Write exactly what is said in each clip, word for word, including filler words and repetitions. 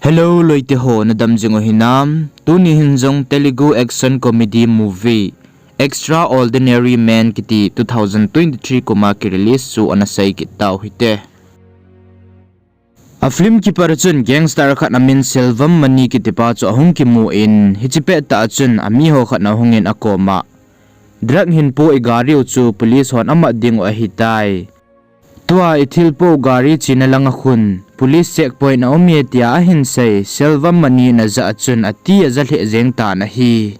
Hello, loite ho, nadam jing u hinam? Tuni hin jong Telugu action comedy movie Extraordinary Man kiti two thousand twenty-three kuma ki-release chu ana sei kit tau hite. A film kipat a chun gangster khat amin Selvam Mani kitipa chu ahung kimu in, hiche pettah a chun amiho khat ahung in akoma, drug hinpo i gari u chu police hon amat ding u ahitai. Tua i thilpo gari chena langa khun police checkpoint a um e tia ahin sei, Selvam Mani in ajah a chun ati aja lheh jeng tan ahi.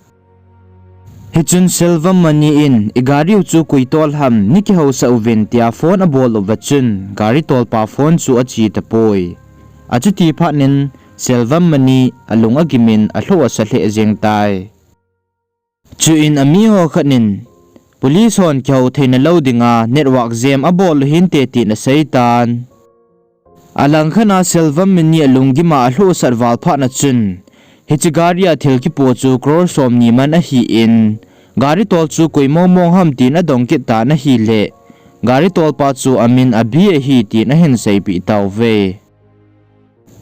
Hichun Selvam Mani in, i gari u chu koi tol ham, nei kihousah uvin tia phone abol uva chun gari tolpa phone chu ache tapoi. Achuti phat in Selvam Mani alung agimin alhoh asa lheh jeng tai. Chuin amiho khat in, police hon kihou theina lou dinga network jam abol u hinte tin asei tan. Alangkhat a Selvam Mani alunggim a alhohsah val phat a chun, hiche gari a thil kipo chu crore somni man ahin, gari tol chu koi mong mong ham tin adong kit tan ahile, gari tolpa chu amin Abhi ahi tin ahin seipeh tauve.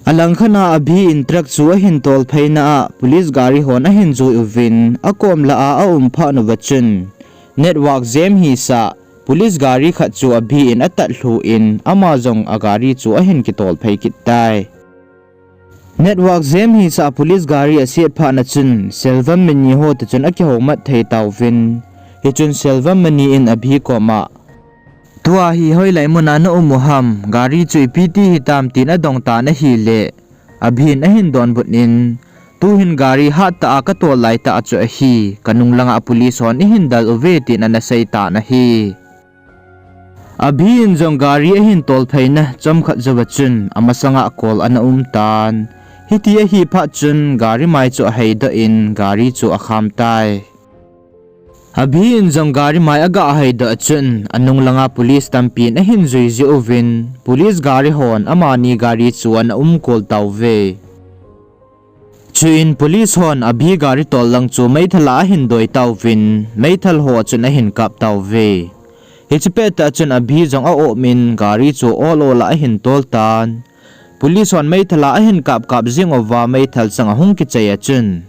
Alangkhat a Abhi in truck chu ahin tol phaina a police gari hon ahin jui uvin, akom lah a aum phat uva chun, network jam hisah police gari khat chu Abhi in atat lhu in, ama jong agari chu ahin kitol phei kit tai. Network jam hisah police gari aset phat a chun Selvam Mani ho toh chun akihoumat thei tauvin, hichun Selvam Mani in Abhi koma, tua hi hoilai muna na um u ham, gari chu ipi ti hitam tin adong tan ahile, Abhi in ahin donbut in, tuhin gari hattah a katol laitah chu ahi, kanung langa police hon eihin del uve tin ana sei tan ahi. Abhi in jong gari ahin tol phaina chomkhat jouva chun amasanga call ana um tan. Hiti ahi phat chun gari mai chu aheidoh in gari chu akham tai. Abhi in jong gari mai aga haidoh a chun anung langa police tampin ahin jui jeh uvin, police gari hon amani gari chu ana umkol tauve. Chuin police hon Abhi gari tol lang chu meithal a ahin doi tauvin, meithal ho chun ahin kap tauve. Hiche pettah chun Abhi jong a-op in gari chu ol ol a ahin tol tan. Police hon meithal a ahin kap kap jing uva meithal chang ahung kichai a chun,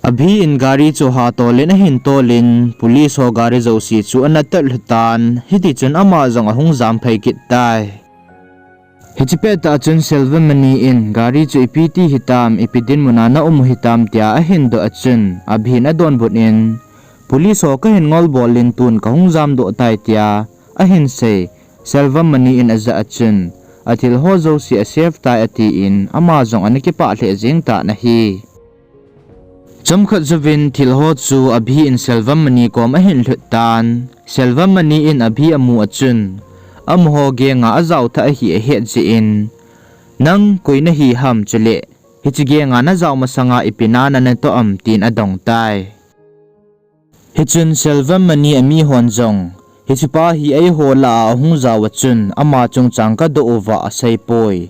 Abhi in gari chu hatol in ahin tol in, police ho gari jouse chu ana tat lhu tan, hitichun ama jong ahung jam phei kit tai. Hiche pettah chun Selvam Mani in gari chu ipi ti hitam, ipi dinmuna na um u hitam tia ahin doh a chun, Abhi in adonbut in, police ho kahin ngolbol in tun kahung jamdoh tai tia ahin sei, Selvam Mani in ajah a chun, athil ho jouse a-save tai atin, ama jong ana kipah lheh jeng tan ahi. Chomkhat jouvin thil ho chu Abhi in Selvam Mani kom ahin lhut tan, Selvam Mani in Abhi amu a chun, amaho gang a ajao thah ahi ahet jeh in, nang koi nahi ham chule, hiche gang a najao masanga ipi na natoh am tin adong tai. Hichun Selvam Mani amihon jong, hichepa hi eiho lah a ahung jao a chun ama chungchang kadoh uva aseipoi.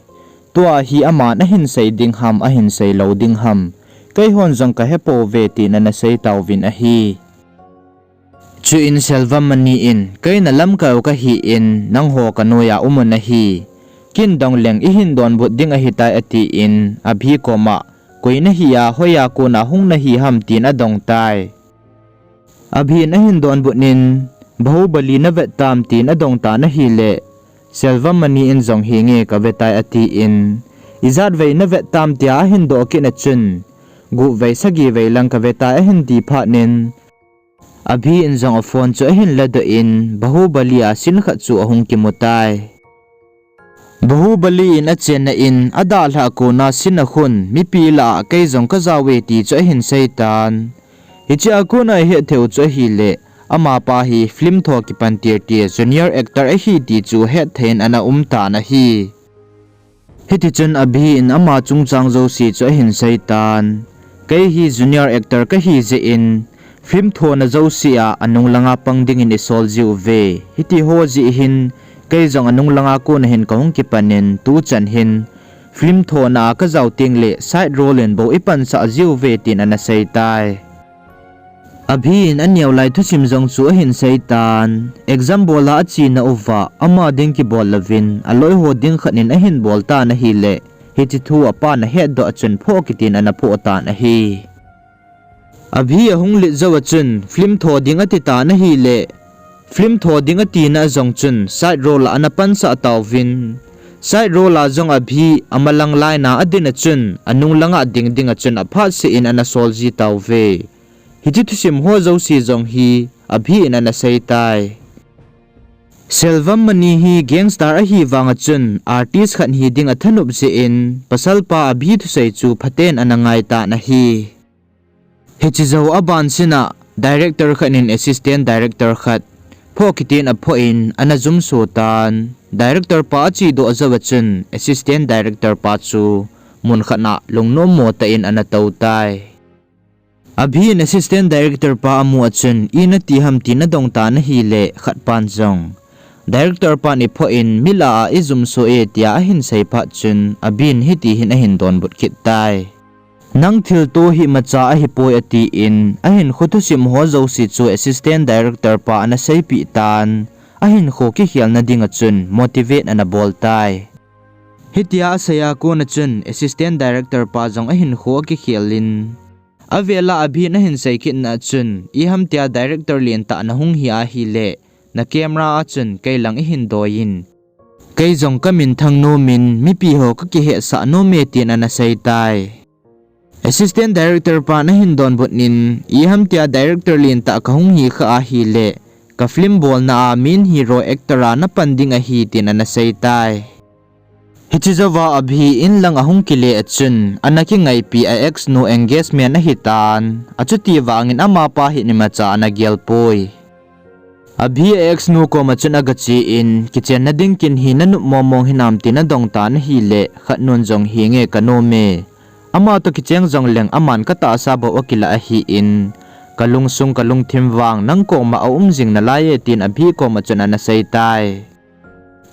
Tua hi aman ahin sei ding ham, ahin sei lou ding ham, keihon jong kahepouve tin ana sei tauvin ahi. Chuin Selvam Mani in, kei nalamkai u kahin, nangho kanoiya um u nahi, kin dong leng eihin donbut ding ahitai atin, Abhi koma, koi nahi a, hoiya kona hung nahi ham tin adong tai. Abhi in ahin donbut in, Bahubali navet tam tin adong tan ahile, Selvam Mani in jong henge kavetai atin, ijat vei navet tam tia ahin doh kit a chun, gup vei sagi vei lang kavetai ahin ti phat in, Abhi in jong a phone chu ahin ladoh in, Bahubali a scene khat chu ahung kimu tai. Bahubali in achenna in adalhah a kona scene a khun mipi lah a kei jong kajao e ti chu ahin sei tan. Hichea kona ihet thei u chu ahile, amapa hi film tho kipan tir tia junior actor ahi ti chu hetthei in ana um tan ahi. Hitichun Abhi in ama chungchang jouse chu ahin sei tan. Kei hi junior actor kahi jeh in, film thona jouse a anung langa pang dingin isol jiuve. Hitiho jeh hin, kei jong anung langa kona hin kahung kipan in, tuchan hin film thona a kajao tengle side role in bou ipansah jiuve tin ana sei tai. Abhi in aneo lai thusim jong chu ahin sei tan. Exam bol a achena uva, ama ding kibol louvin, aloiho ding khat in ahin bol tan ahile, Hiche thu apan ahetdoh a chun phoh kitin ana phoh tan ahi. Abhi ahung lit jou a chun film tho ding ati tan ahile, film tho ding atina jong chun side role a ana pansah tauvin, side role a jong Abhi amalang line a adin a chun anung langa ding ding a chun aphat seh in ana sol ji tauve. Hiche thusim ho jouse jong hi Abhi in ana sei tai. Selvam Mani hi gangster ahi vang a chun artist khat hi ding athanop jeh in pasalpa Abhi thusei chu phaten ana ngai tan ahi. Hiche jou aban sina director khat in assistant director khat phoh kitin aphoh in ana jumso tan. Director pa achedoh jou a chun assistant director pa chu mun khat a lungnom mo tah in ana tou tai. Abhi in assistant director pa amu a chun, "I nati ham?" tin adong tan ahile, khat pan jong, "Director pan iphoh in, mi lah a ijumso e," tia ahin sei phat chun, Abhi in hiti hin ahin donbut kit tai. "Nang thilto hi imacha ahipoi," atin, ahinkho thusim ho jouse chu assistant director pa ana seipeh tan, ahinkho kikhelna ding a chun motivate ana bol tai. Hitia asei a kon a chun assistant director pa jong ahinkho akikhel in, avel a Abhi in ahin sei kitna a chun, "Iham tia director lentah nahung hi ahile, na camera a chun kei lang ihin doi in, kei jong kaminthang nom in, mipi ho kakihetsah nom e," tin ana sei tai. Assistant director pan ahin donbut in, "Iham tia director lentah kahung hi kha ahile, ka film bolna a main hero actor a napan ding ahi," tin ana sei tai. Hiche jouva Abhi in lang ahung kile a chun, ana kingaipi a ex nu engagement ahitan, achuti vangin amapa hin imacha ana gelpoi. Abhi a ex nu koma chun agache in, "Kichenna ding kin hi nanop mong mong hinam?" tin adong tan ahile, khat nun jong, "Henge, kanom e. Ama toh kicheng jongleng aman katahsa bou akilah ahin, kalungsung kalungthim vang nang koma aum jing nalai e," tin Abhi koma chun ana sei tai.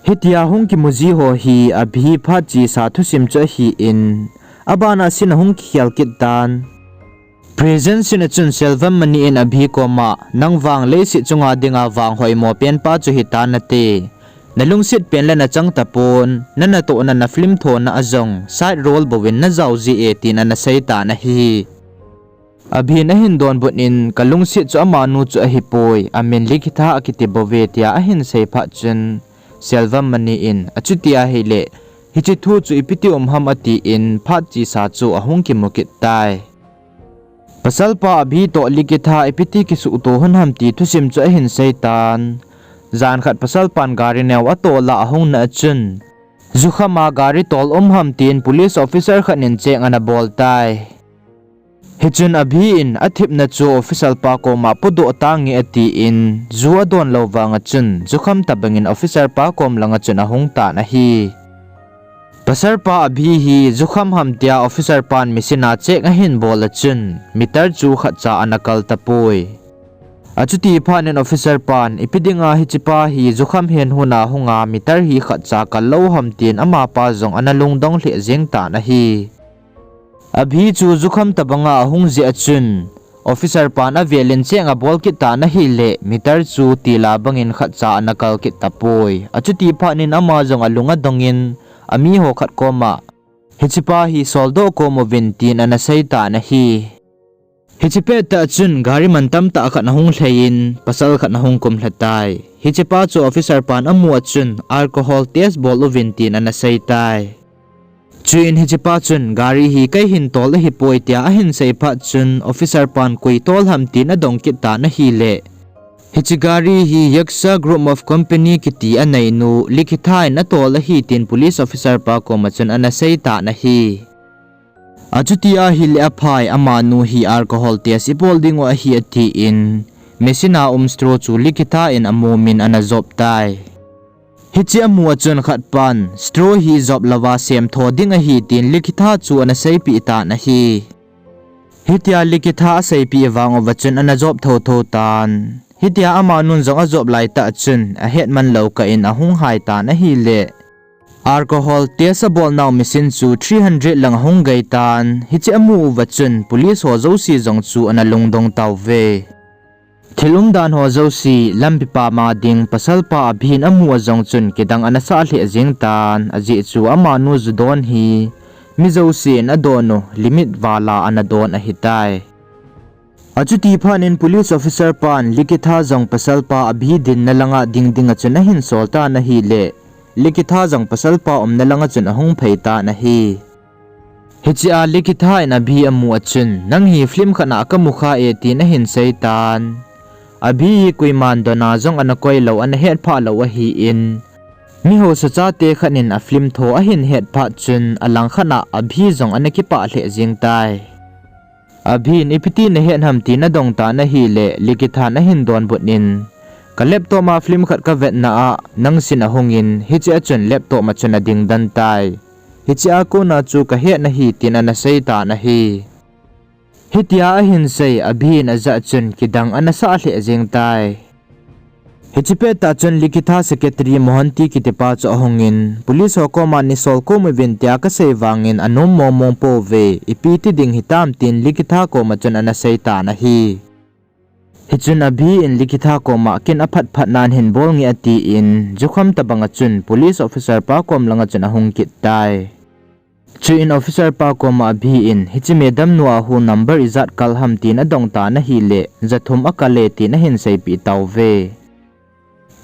Hitia hung kimu ji ho hi Abhi phat chesa thusim chu ahin, abana scene ahung kikhel kit tan. Present scene a chun Selvam Mani in Abhi koma, "Nang vang leiset chunga dinga vang hoimo penpa chu hitan nate. Nalungset pen le nachang tapon, nanatohna na film thona a jong side role bouvin najao ji e," tin ana sei tan ahi. Abhi in ahin donbut in, "Kalungset chu amanu chu ahipoi, amin Likitha akiti bouve," tia ahin sei phat chun, Selvam Mani in, "Achuti ahile, hiche thu chu ipiti um ham?" atin, phat chesa chu ahung kimu kit tai. Pasalpa Abhi toh Likitha ipiti kisuhto hon ham ti thusim chu ahin sei tan. Jan khat pasalpan gari neo atol a ahungna a chun, jukham a gari tol um ham tin police officer khat in cheng ana bol tai. Hichun Abhi in athepna chu officer pa koma podoh tange atin, ju adon lou vang a chun, jukham tobangin officer pa kom langa chun ahung tan ahi. Pasalpa Abhi hi jukham ham tia officer pan machine a check ahin bol a chun, meter chu khatcha ana kal tapoi. Achuti phat in officer pan, "Ipi dinga hichepa hi jukham hen hon a hunga meter hi khatcha kal lou ham?" tin amapa jong ana lungdong lheh jeng tan ahi. Abhi chu jukham tobanga ahung jeh a chun, officer pan avel in check abol kit tan ahile, meter chu tila bangin khatcha ana kal kit tapoi. Achuti phat in ama jong alung adong in, amiho khat koma, "Hichepa hi soldoh kom uvin," tin ana sei tan ahi. Hiche pettah chun gari mantam tah khat ahung lhai in, pasal khat ahung kumlha tai. Hichepa chu officer pan amu a chun, "Alcohol test bol uvin," tin ana sei tai. Chuin hichepa chun, "Gari hi kei hin tol ahipoi," tia ahin sei phat chun, officer pan, "Koi tol ham?" tin adong kit tan ahile, "Hiche gari hi Yaksa Group of Company kiti aneinu Likitha in atol ahi," tin police officer pa koma chun ana sei tan ahi. Achuti ahile aphai, amanu hi alcohol test ibol dingu ahi atin, machine a um straw chu Likitha in amu min ana jop tai. Hiche amu a chun khat pan, "Straw hi jop louva semtho ding ahi," tin Likitha chu ana seipeh tan ahi. Hitia Likitha aseipeh vang uva chun ana jop thotho tan. Hitia amanun jong ajop laitah chun ahetman lou kah in ahung hai tan ahile, alcohol test abolnau machine chu three hundred lang ahung gei tan. Hiche amu uva chun police ho jouse jong chu ana lungdong tauve. Thil umdan ho jouse lampi pama ding pasalpa Abhi in amu a jong chun kidang ana sah lheh jeng tan, ajeh chu amanu ju don hi mi jousen adon u limit val a ana don ahitai. Achuti phat in police officer pan Likitha jong pasalpa Abhi dinna langa ding dinga chun ahin sol tan ahile, Likitha jong pasalpa umna langa chun ahung phei tan ahi. Hichea Likitha in Abhi amu a chun, nang hi film khat a kamu kha e, tin ahin sei tan. Abhi hi koiman dona jong ana koi lou, ana het phah lou ahin, mi hausa chate khat in a film tho ahin het phat chun, alang khat a Abhi jong ana kipah lheh jeng tai. Abhi in ipi ti nahet ham tin adong tan ahile, Likitha in ahin donbut in, ka laptop a film khat kavetna a nang sin ahungin, hichea chun laptop a chun ading den tai. Hichea kona chu kahet nahi tin ana sei tan ahi. Hitia ahin sei, Abhi in ajah chun kidang ana sah lheh jeng tai. Hiche pettah chun Likitha secretary Mohanty kitipa chu ahungin, police ho koma neisol kom uvin tia kasei vangin anom mongmong pouve, ipi ti ding hitam tin Likitha koma chun ana sei tan ahi. Hichun Abhi in Likitha koma kin aphat phat nan hin bol nge atin, jukham tobanga chun police officer pa kom langa chun ahung kit tai. Chuin officer pa koma Abhi in, hiche madam nu a hu number ijat kal ham tin adong tan ahile, jathum akal e tin ahin seipeh tauve.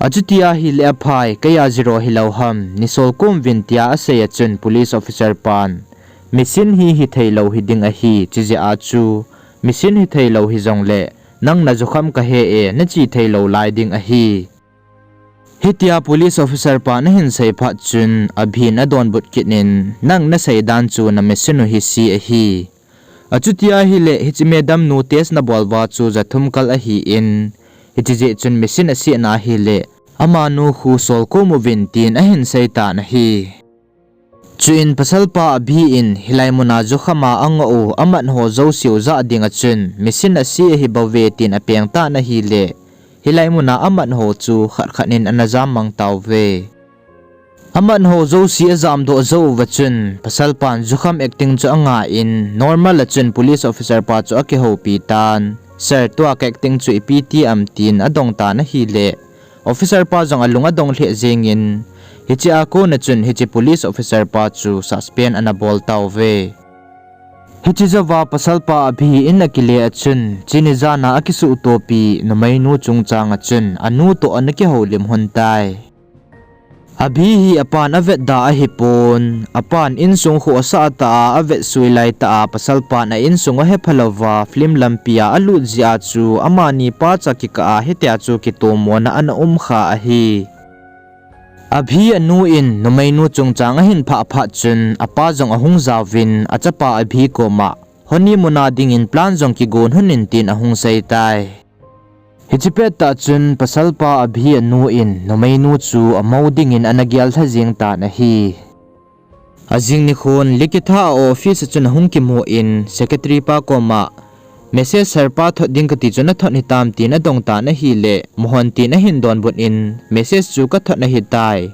Achuti ahile aphai, keiya zero hilou ham, neisol kom uvin tia asei a chun police officer pan, machine hi hithei lou hiding ahi, chujeh a chu machine hithei lou hijongle, nang najukham kahe e, nache thei lou lai ding ahi. Hitia police officer pan ahin sei phat chun, Abhi in adonbut kit in, nang nasei dan chu na machine u hi se ahi. Achuti ahile, hiche madam nu test nabol uva chu jathum kal ahin, hiche jeh chun machine asena ahile, amanu khu sol kom uvin tin ahin sei tan ahi. Chuin pasalpa Abhi in hilai muna jukham a angoh u amat ho jouse u jah dinga chun machine ase ahi bouve tin apeng tan ahile, hilai muna amat ho chu khat khat in ana jam mang tauve. Amat ho jouse ajamdoh jou uva chun, pasalpan jukham acting chu anga in, normal a chun police officer pa chu akihoupi tan, Sir, tua ka acting chu ipi ti am, tin adong tan ahile, officer pa jong alung adong lheh jengin, hichea kona chun hiche police officer pa chu suspend ana bol tauve. Hiche jouva pasalpa Abhi in akile a chun, chuni jana akisuhtopi numeinu chungchanga chun anu toh ana kihoulim lhon tai. Abhi hi apan avetda ahipon, apan insung khu asah tah a avetsui laitah a pasalpan a insung ahepha louva film lampia alut jeh a chu amani pacha kikah a hitia chu kitomona ana umkha ahi. Abhi anu in numeinu chungchang ahin phah phat chun apa jong ahung jaovin achapa Abhi koma, honeymoon a dingin plan jong kigon lhon in tin ahung seitai. Hiche pettah chun pasalpa Abhi anu in numeinu chu amou dingin ana gellha jeng tan ahi. Ajing nikhon Likitha a office a chun ahung kimu in secretary pa koma, message sir pa thot ding kati chu nathot hitam tin adong tan ahile, Mohanty in ahin donbut in message chu kathot ahitai.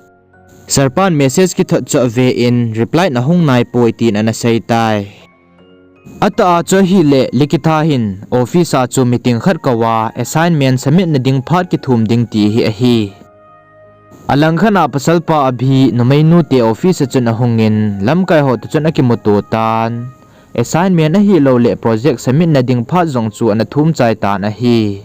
Sir pan message kithot chu ave in reply nahung naipoi tin ana seitai. Atah a chu ahile Likitha hin office a chu meeting khat kouva assignment submit na ding phat kithum ding ti hi ahi. Alangkhat a pasalpa Abhi numeinu te office a chun ahungin lamkai ho toh chun akimuto tan. Assignment ahilouleh project submit na ding phat jong chu ana thum chai tan ahi.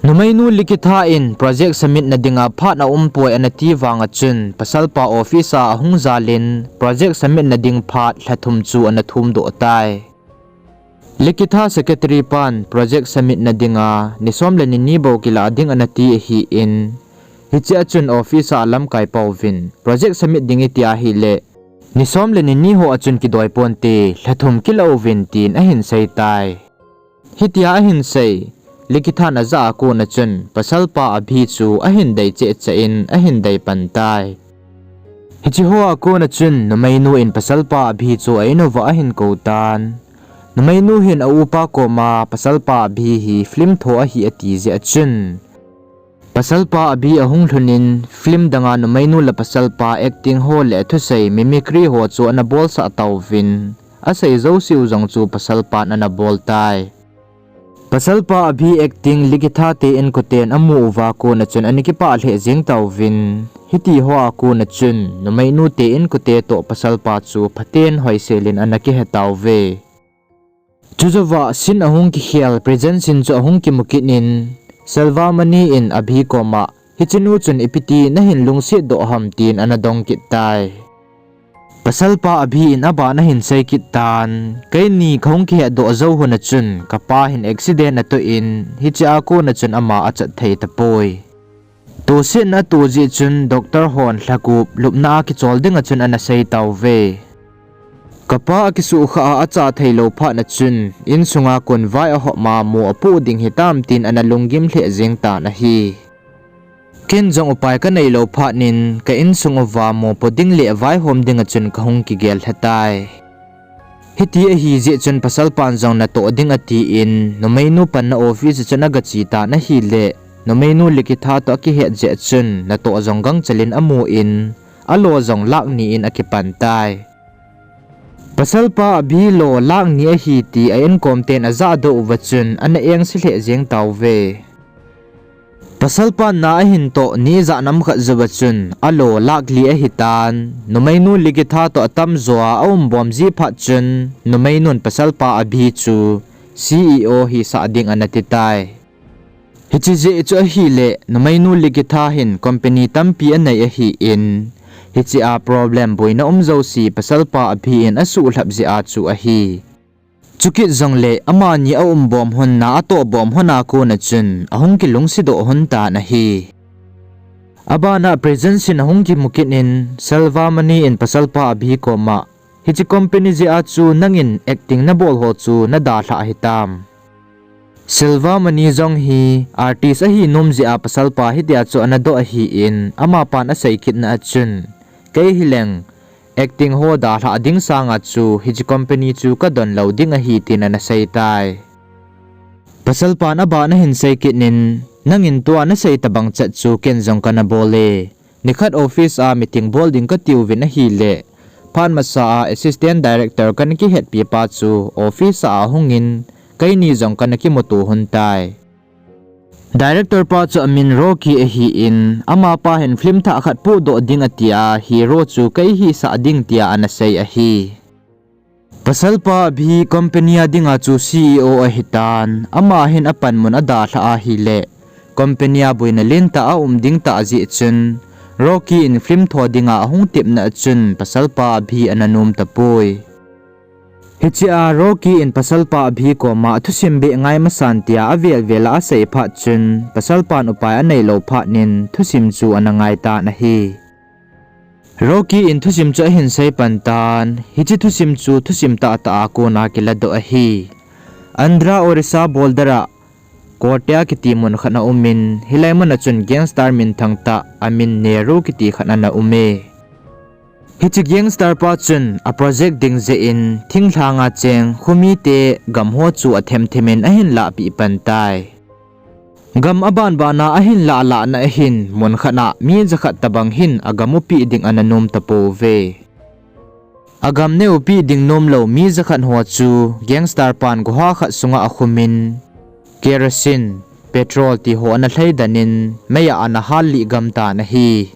Numeinu Likitha in project submit na dinga phat aumpoi ana ti vanga chun pasalpa office a ahung jalin project submit na ding phat lhathum chu ana thumdoh tai. Likitha secretary pan project submit na dinga ni som le ni ni bou kilah ding ana ti ahin, hichea chun office a alamkai pauvin project submit ding iti ahile ni som le ni ni ho a chun kidoi ponte, lhathum kilah uvin tin ahin seitai. Hitia ahin sei, Likithan ajah a kona chun pasalpa Abhi chu ahin dei chehcheh in ahin dei pan tai. Hiche hoa kona chun numeinu in pasalpa Abhi chu a in uva ahin kou tan. Numeinu hin a upa koma pasalpa Abhi hi film tho ahi ati jeh a chun, pasalpa Abhi ahung lhonin film danga numeinu le pasalpa acting ho le thusei mimicry ho chu ana bolsah tauvin, asei jouseu jong chu pasalpan ana bol tai. Pasalpa Abhi acting Likitha te inkoten amu uva kona chun ana kipah lheh jeng tauvin, Hiti hoa kona chun numeinu te inkote toh pasalpa chu phaten hoiselin ana kihetauve. Chujouva scene ahung kikhel, present scene chu ahung kimu kit in, Silvamani in Abhi koma, hichenu chun ipiti nahin lungsetdoh ham tin ana dong kit tai. Pasalpa Abhi in aban ahin sei kit tan, keini kahung kihetdoh jou hun a chun kapa hin accident atoh in, hichea kona chun ama achat thei tapoi. Tosetna ato jeh chun doctor hon lhagup lupna a kichol dinga chun ana sei tauve. Kapa akisuhkhah a acha theilou phatna chun, insunga kon vai ahopma mo apoh ding hitam tin ana lunggim lheh jeng tan ahi. Ken jong upai kaneilou phatnin, ka insung uva mo po ding le vaihom dinga chun kahung kigel lha tai. Hiti ahijeh chun pasalpan jong natoh ding atin, numeinu panna office a chun agache tan ahile, numeinu Likitha toh akihet jeh chun natoh jong gangchel in amun, alo jong lakh ni in akipan tai. Pasalpa Abhi lo lakh ni ahi ti a inkom ten ajahdoh uva chun ana engse lheh jeng tauve. Pasalpan na ahin toh ni ijat nam khat jouva chun alo lakh li ahitan, numeinu Likitha toh atamjoa aumbom ji phat chun numeinun pasalpa Abhi chu C E O hisah ding ana ti tai. Hiche jeh chu ahile, numeinu Likitha hin company tampi anei ahin, hichea problem boina um jouse pasalpa Abhi in asuhlhap jeh a chu ahi. Chukit jongle amani aumbom hon na atohbom hon a kona chun ahung kilungsetdoh hon tan ahi. Abana present scene ahung kimu kit in, Silvamani in pasalpa Abhi koma, hiche company jeh a chu nangin acting nabol ho chu nadalhah hitam? Silvamani jong hi artist ahi nom jeh a pasalpa hitia chu anadoh ahin, amapan asei kitna a chun, kei hileng acting ho dalhah ding sanga chu hiche company chu kadon lou ding ahi tin ana sei tai. Pasalpan aban ahin sei kit in, nangin tua nasei tobang chet chu ken jong kana bol e. Nikhat office a meeting bol ding katiuvin ahile, phat masa a assistant director kana kihetpi pa chu office a ahungin, keini jong kana kimuto hon tai. Director pa chu amin Rocky ahin, amapa hin film thah khat pohdoh ding atia, hero chu kei hisah ding tia ana sei ahi. Pasalpa Abhi company a dinga chu C E O ahitan, ama hin apanmun adalhah ahile, company a boina lentah aum ding tah jeh chun, Rocky in film tho dinga ahung tepna a chun pasalpa Abhi ana nom tapoi. Hichea Rocky in pasalpa Abhi koma thusim beh ngai masan tia avel vel a asei phat chun, pasalpan upai aneilou phatnin thusim chu ana ngai tan ahi. Rocky in thusim chu ahin sei pan tan, hiche thusim chu thusim tahtah a kona kiladoh ahi. Andhra Orissa border a Kotea kiti mun khat aumin, hilai mun a chun gangster minthang tah amin Neru kiti khat ana um e. Hiche gangster pa chun a project ding jeh in thinglhanga cheng khomite gamho chu athem them in ahin lahpeh pan tai. Gam abanbana ahin lah lahna ahin mun khat a mi jakhat tobang hin agam upeh ding ana nom tapouve. Agam neupeh ding nomlou mi jakhat ho chu gangster pan goha khat sunga akhumin, kerosene, petrol ti ho ana lhaidan in meiya ana hallih gam tan ahi.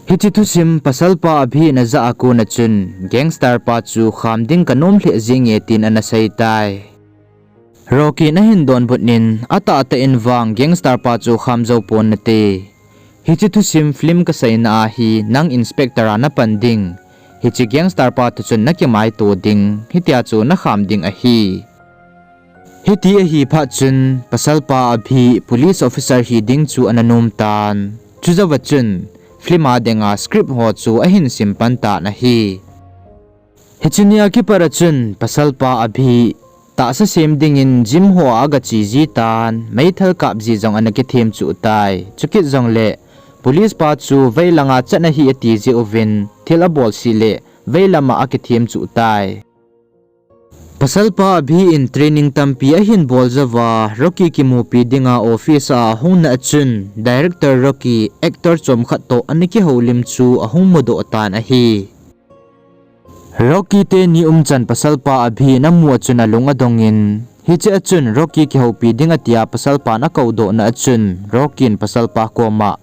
Hiche thusim pasalpa Abhi in ajah a kona chun gangster pa chu kham ding kanom lheh jenge tin ana sei tai. Rocky in ahin donbut in, atahtah in vang gangster pa chu kham jou pon nate. Hiche thusim film kaseina a hi nang inspector a napan ding, hiche gangster pa toh chun nakimaito ding, hitia chu nakham ding ahi. Hiti ahi phat chun pasalpa Abhi police officer hi ding chu ana nom tan. Chujouva chun film a dinga script ho chu ahin sim pan tan ahi. Hiche nia kipat a chun pasalpa Abhi tahsa sem dingin gym ho a agache ji tan, meithal kap ji jong ana kithem chuh tai. Chukit jongle police pa chu veilanga chan ahi ati jeh uvin thil abolseh le veilam a akithem chuh tai. Pasalpa Abhi in training tampi ahin bol jouva Rocky kimupi dinga office a ahungna a chun director Rocky actor chomkhat toh ana kihoulim chu ahung mudoh tan ahi. Rocky teni umchan pasalpa Abhi in amu a chun alung adongin, hiche a chun Rocky kihoupi ding atia pasalpan akoudohna a chun Rocky in pasalpa koma,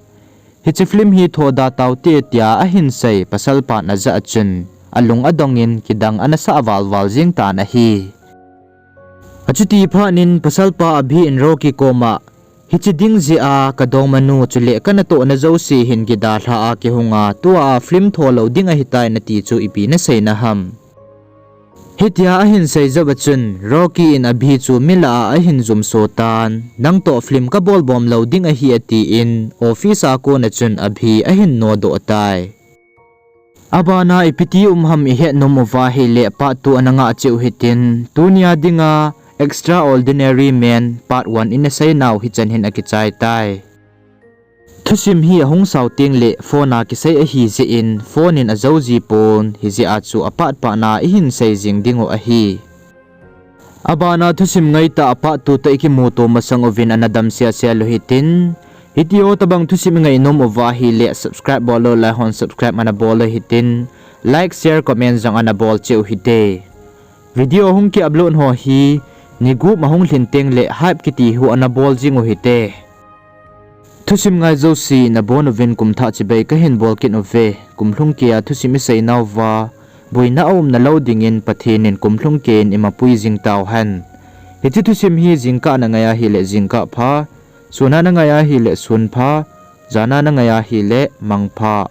hiche film hi tho da taute tia ahin sei pasalpan ajah a chun, alung adongin kidang ana sah valval jeng tan ahi. Achuti phatnin pasalpa Abhi in Rocky koma, hiche ding jeh a kadongmanu chule kanatohna jouse hin kidalha a kihunga, tua a film tho lou ding ahitai nati chu ipi nasei naham? Hitia ahin sei jouva chun, Rocky in Abhi chu milah a ahin jumso tan, nangtoh film kabol bom lou ding ahi atin, office a kona chun Abhi ahin nodoh tai. Abana ipiti um ham ihet nom uva ahile part two ana ngah cheh u hitin, tunia dinga Extraordinary Man part one ina seinau hichan hin akichai tai. Thusim hi ahung sao tengle phone a kisei ahi jeh in phone in ajou jipon, hijeh a chu apatpatna ihin sei jing dingu ahi. Abana thusim ngaitah a part two toh ikimuto masang uvin ana damsel sel u hitin, hitiho tobang thusim ingainom uva ahile subscribe bol lou laihon subscribe ana bol u hitin, like, share, comment jong ana bol cheh u hite. Video hung ki upload ho hi ni gup ahung lhin tengle hype kiti hu ana bol jing u hite. Thusim ngai jouse nabon uvin kum thah chibai kahin bol kit uve. Kum lhung keiya thusim iseinauva boina aumna lou dingin Pathen in kum lhung keiyin eimapui jing tauhen. Hiche thusim hi jingkah a nangai ahile jingkah pha, sun a nangai ahile sun pha, jan a nangai ahile mangpha.